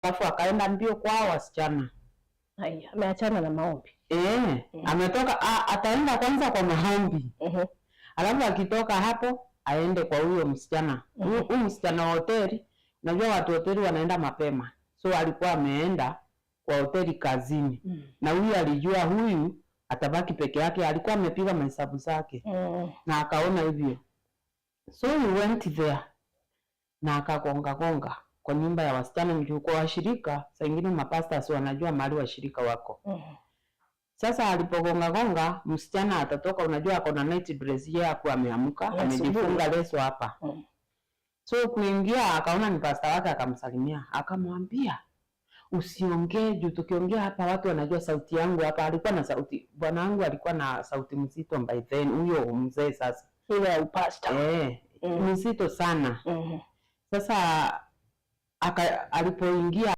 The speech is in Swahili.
Alafu akaenda mbio kwa wasichana. Haya, ameachana na maombi. Eh, ametoka ataenda kwanza kwa maombi. Alafu akitoka hapo aende kwa huyo msichana. Huyu msichana wa hoteli, unajua watu hoteli wanaenda mapema. So alikuwa ameenda kwa hoteli kazini. Na huyu alijua huyu atabaki peke yake, alikuwa amepiga mahesabu zake na akaona hivyo. So he went there na akagonga gonga kwa nyumba ya wasichana, juu kwa washirika saa ingine mapastors wanajua mahali washirika wako. Sasa alipogonga gonga, msichana atatoka, unajua ako na night dress, yeye hakuwa ameamka, amejifunga leso hapa. So kuingia akaona ni pasta wake, akamsalimia, akamwambia, "Usiongee juu tukiongea hapa watu wanajua sauti yangu hapa." Alikuwa na sauti, bwana wangu alikuwa na sauti mzito by then, huyo mzee sasa. Ile ya upasta. Eh, mzito sana. Sasa alipoingia